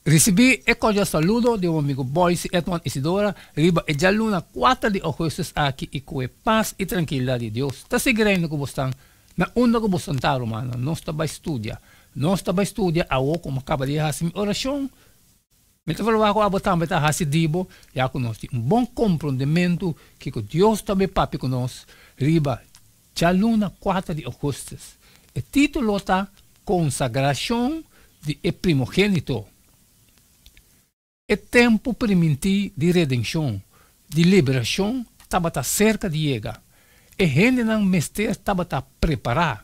Risibí e kordial saludo di bo amigu Boyce Edmond Isidora riba e djaluna kuater di ougùstùs aki i ku e pas i trankilidat di Dios ta sigui reina ku bosnan na unda ku bosnan ta rumannan. Nos ta bai studia. Nos ta bai studia awo ku mi a kaba di hasi mi orashon. Mi ta verwagt ku abo tambe ta hasi di bo ya ku nos tin un bon komprondementu kiko Dios ta bai papia ku nos riba Djaluna kuater di ougùstùs. E título ta Konsagrashon di e Primogénito. E tempu primintí di redenshon, di liberashon, tabata serka di yega. E hendenan mester tabata prepará.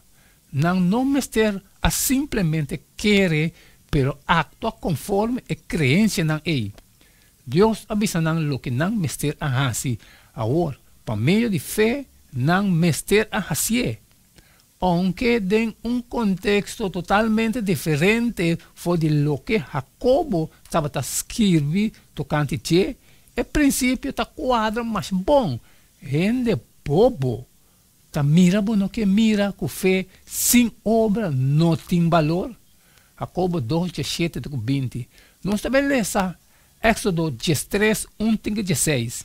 Nan no mester a simplemente kere pero aktua konforme e kreensianan ei. Dios a bisa nan loke nan mester a hasi awor, pa medio di fe nan mester a hasié. Ounke den un konteksto totalmente diferente for di loke Hakobo tabata skirbi tokante dje, e prinsipio ta kuadra mas bon, Hende bobo ta mira bo no ke mira ku fe sin obra no tin balor? Hakobo dos diesshete te ku binti. Nos ta bai lesa Éksodo diestres un te ku diesseis.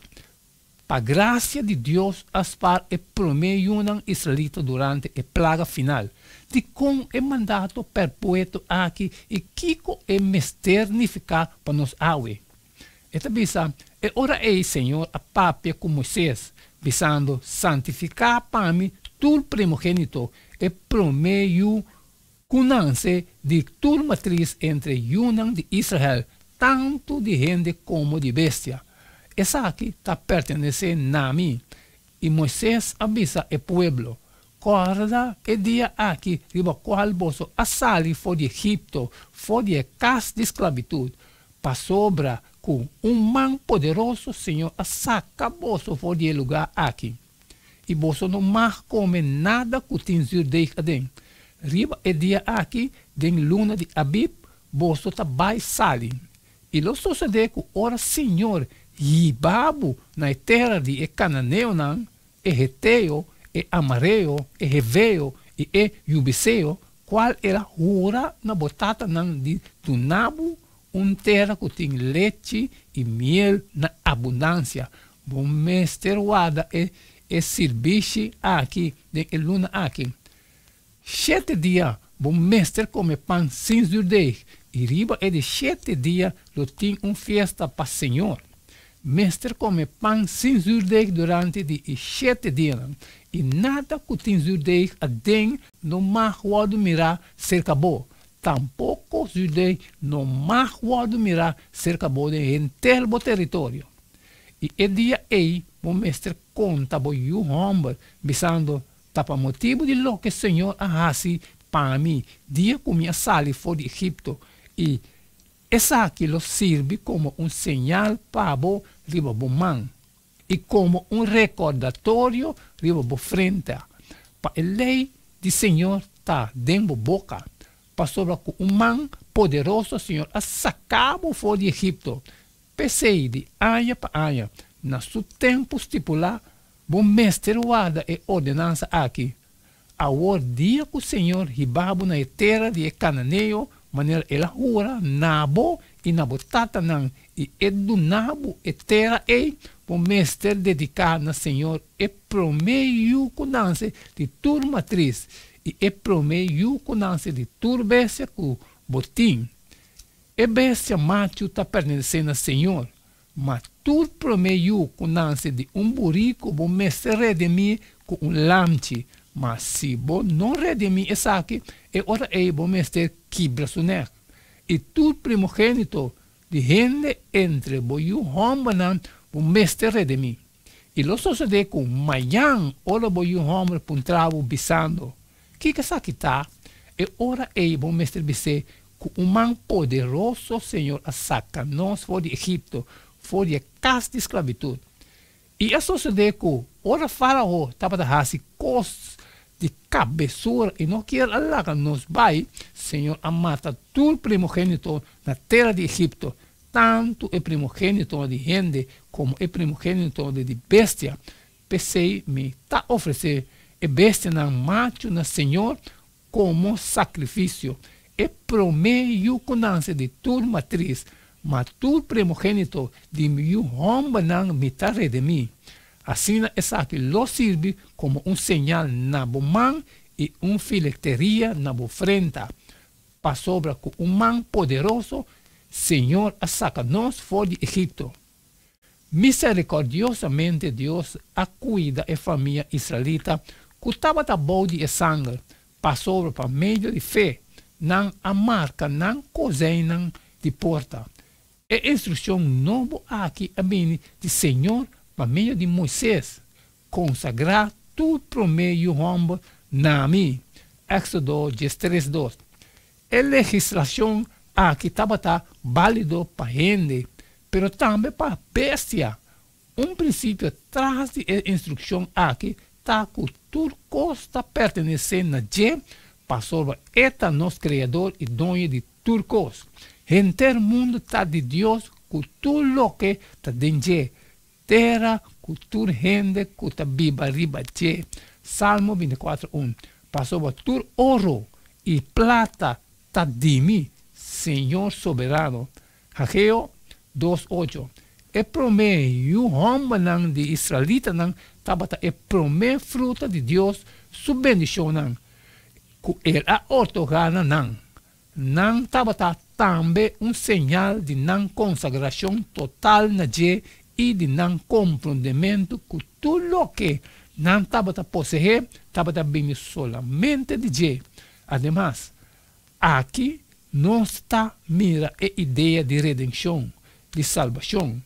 Pa grasia di Dios a spar e promé yunan israelita durante e plaga final. Dikon e mandato perpueto aki i kiko e mester nifiká pa nos awe? E ta bisa, E ora ei Señor a papia ku Moisés, bisando, Santifiká pa mi tur primogénito, e promé yu ku nanse di tur matris entre yunan di Israel, tantu di hende komo di bestia. Esaki ta pertenesé na mi. I Moisés a bisa e pueblo, Kòrda e dia aki riba kual boso a sali for di Egipto, for di e kas di sklabitut, pasobra ku un man poderoso Señor a saka boso for di e lugá aki. I boso no mag kome nada ku tin zürdeeg aden. Riba e dia aki, den luna di Abib, boso ta bai sali. I lo sosodé ku ora Señor hiba bo na e tera di e kananeonan, e heteo, e amareo, e heveo i e yubiseo, kual el a hura na bo tatanan di duna bo un tera ku tin lechi i miel na abundansia, bo mester warda e e sirbishi aki den e luna aki. Shete dia bo mester kome pan sin zurdeeg, i riba e di shete dia lo tin un fiesta pa señor. Mester kome pan sin zurdeeg durante di e shete dianan, i nada ku tin zurdeeg aden no mag wòrdu mirá serka bo, tampoko zurdeeg no mag wòrdu mirá serka bo den henter bo teritorio. I e dia ei bo mester konta bo yu hòmber, bisando, Ta pa motibu di loke Señor a hasi pa mi dia ku mi a sali for di Egipto, i esaki lo sirbi komo un señal pa bo riba bo man i komo un rekordatorio riba bo frenta, pa e lei di Señor ta den bo boka, pasobra ku un man poderoso Señor a saka bo for di Egipto. P'esei di aña pa aña, na su tempu stipulá, Bo mester warda e ordenansa aki. Awor dia ku señor hiba bo na e tera di e kananeo, manera el a hura na bo i na bo tatanan, i e duna bo e tera ei, bo mester dediká na señor e promé yu ku nanse di tur matris i e promé yu ku nanse di tur bestia ku bo tin. E bestia machu ta pertenesé na señor. Ma tur promé yu ku nanse di un buriku bo mester redimí ku un lamchi, ma si bo no redimí esaki, e ora ei bo mester kibra su nèk. I tur primogénito di hende entre bo yu hòmbernan bo mester redimí. I lo sosodé ku mañan ora bo yu hòmber puntra bo bisando, Kiko esaki ta? E ora ei bo mester bis'é, Ku un man poderoso Señor a saka nos for di Egipto, for di e kas di sklabitut. I a sosodé ku ora Fárao tabata hasi kos di kabesura i no kier a laga nos bai, Señor a mata tur primogénito na tera di Egipto, tantu e primogénitonan di hende komo e primogénitonan di bestia. P'esei mi ta ofresé e bestianan machu na Señor komo sakrifisio. e promé yu ku nanse di tur matris, ma tur primogénito di mi yu hòmbernan mi ta redimí. Asina esaki lo sirbi komo un señal na bo man i un filekteria na bo frenta, pasobra ku un man poderoso Señor a saka nos for di Egipto. Miserikòrdiosamente Dios a kuida e famia israelita ku tabata bou di e sanger, pasobra pa medio di fe nan a marka nan kozeinnan di porta. E instrukshon nobo aki a bini di Señor pa medio di Moises, Konsagrá tur promé yu hòmber na mi. Éksodo diestres dos. E legislashon aki tabata bálido pa hende, pero tambe pa bestia. Un prinsipio tras di e instrukshon aki ta ku tur kos ta pertenesé na dje pasobra e ta nos Kreador i Doño di tur kos. Henter mundu ta di Dios ku tur loke ta den dje, tera ku tur hende ku ta biba riba dje. Salmo bintikuater un. Pasobra tur oro i plata ta di mi, Señor Soberano. Hageo dos ocho. E promé yu hòmbernan di israelitanan tabata e promé fruta di Dios su bendishonnan ku el a otorgá na nan. Nan tabata tambe un señal di nan konsagrashon total na dje i di nan komprondementu ku tur loke nan tabata poseé tabata bini solamente di dje. Ademas, aki nos ta mira e idea di redenshon, di salbashon.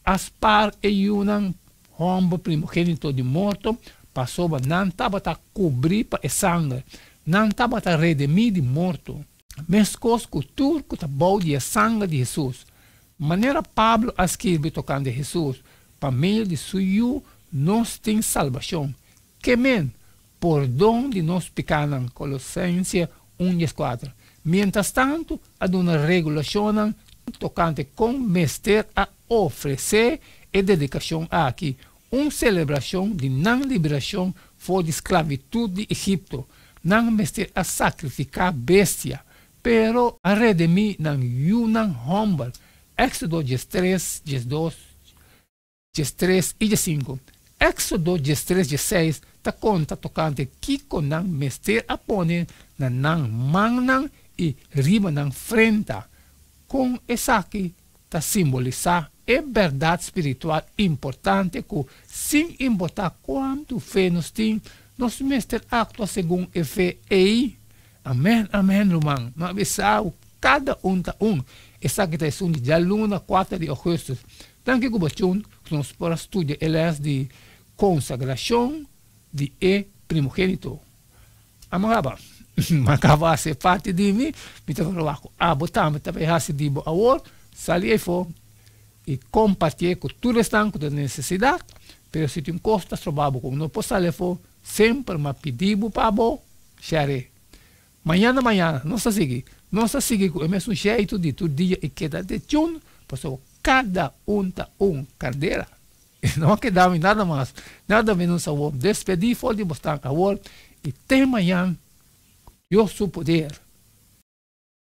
A spar e yunan hòmber primogénito di morto pasobra nan tabata kubrí pa e sanger, nan tabata redimí di morto. Meskos ku tur ku ta bou di e sanger di Hesus. Manera Pablo a skirbi tokante Hesus, Pa medio di su Yu nos tin salbashon, ke men, pordon di nos pikánan, Kolosense un dieskuater. Mientrastantu a duna regulashonnan tokante kon mester a ofresé e dedikashon aki, un selebrashon di nan liberashon for di sklabitut di Egipto. Nan mester a sakrifiká bestia, pero a redimí nan yunan hòmber, Éksodo diestres, diesdos, 13 i diesinku. Éksodo 13 dieseis ta konta tokante kiko nan mester a pone na nan mannan i riba nan frenta. Kon esaki ta simbolisá e bèrdat spiritual importante ku, sin importá kuantu fe nos tin, nos mester aktua segun e fe ei? Amèn, amèn, ruman. No a bisa ku kada un ta un. Esaki ta esun di djaluna kuater di ougùstùs. Danki ku bo tjun ku nos por a studia e les di konsagrashon di e primogénito. Amo kaba. M'a kaba hasi e parti di mi, mi ta proba ku abo tambe ta bai hasi di bo awor. Sali eifo i kompartié ku tur esnan ku ta den nesesidat. Pero si tin kos ta stroba bo ku no por sali afó, semper m'a pidi bo pa bo share. Mañana mañana nos ta sigui. Nos ta sigui ku e mesun sheitu di tur dia i keda de tjun, pasobra kada un ta un kandela. I no a keda mi nada mas, nada menos awor. Despedí for di bosnan awor i te mañan, Dios su poder.